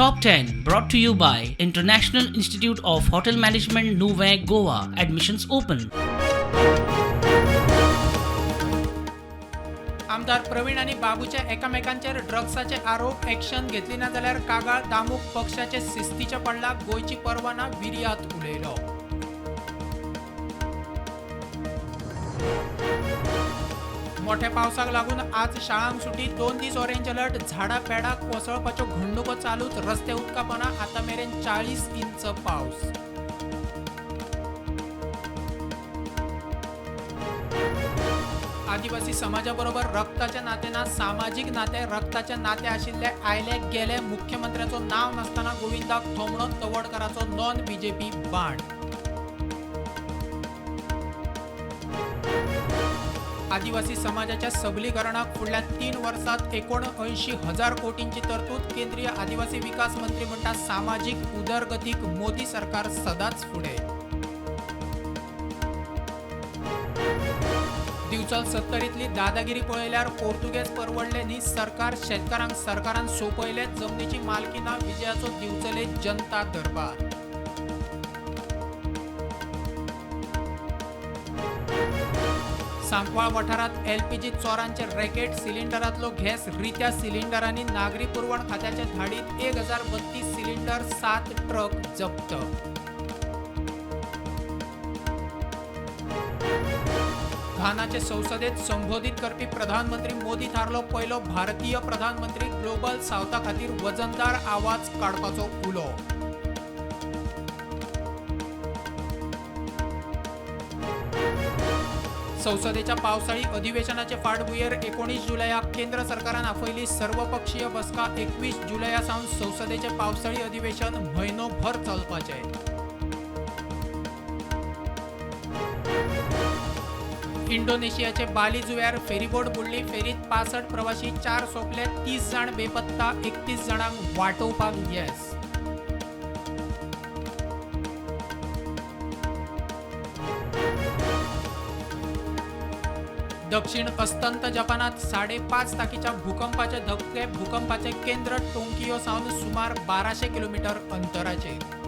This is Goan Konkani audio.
Top 10 brought to you by International Institute of Hotel Management, Nuvem, Goa. Admissions open. आमदार प्रवीण आनी बाबूचे एकामेकांचेर ड्रग्साचे आरोप, एक्शन घेतली ना जाल्यार कागाळ. दामूक पक्षाचे शिस्तीचे पडला, गोंयची पर्वा ना, विर्यात उलयलो. मोठ्या पावसाक लागून आज शाळांक सुटी, 2 दीस ऑरेंज अलर्ट. झाडां पेडां कोसळपाच्यो घडणुको चालूच, रस्ते उदकापोना. आतां मेरेन 40 इंच पावस. आदिवासी समाजाबरोबर रक्ताचे नाते ना, सामाजीक नाते. रक्ताचे नाते आशिल्ले आयले गेले. मुख्यमंत्र्याचो नांव नासतना गोविंदाक थोमणो, तवडकाराचो नॉन बीजेपी बाण. आदिवासी समाजाच्या सबलीकरणाक फुडल्या 3 वर्सात 79,000 कोटींची तरतूद. केंद्रीय आदिवासी विकास मंत्री म्हणटा, सामाजीक उदरगतीक मोदी सरकार सदांच फुडें. दिवचल 70तली दादागिरी पळयल्यार पोर्तुगेज परवडले न्ही. सरकार शेतकारांक सरकारान सोंपयले, जमनीची मालकी ना. विजयाचो दिवचले जनता दरबार. सांकवाळ वाठारांत एलपीजी चोरांचे रॅकेट, सिलिंडरांतलो गॅस रित्या सिलिंडरांनी. नागरी पुरवण खात्याचे धाडीत 1032 सिलिंडर, 7 ट्रक जप्त. घानाचे संसदेत संबोधित करपी प्रधानमंत्री मोदी थारलो पयलो भारतीय प्रधानमंत्री. ग्लोबल सावथा खातीर वजनदार आवाज काडपाचो उलो. संसदेच्या पावसाळी अधिवेशनाचे फाटभुंयेर 19 जुलयाक केंद्र सरकारान आपयली सर्वपक्षीय बसका. 21 जुलया सावन संसदेचे पावसाळी अधिवेशन म्हयनोभर चलपाचें. इंडोनेशियाचे बाली जुंव्यार फेरीबोट बुडली. फेरीत 65 प्रवासी, 4 सोंपले, 30 जाण बेपत्ता, 31 जाणांक वाटोवपाक येस. दक्षिण अस्तंत जपानात 5.5 ताकीच्या भूकंपाचे धपके. भूकंपाचे केंद्र टोकियो सावन सुमार 1200 किलोमीटर अंतराचेर.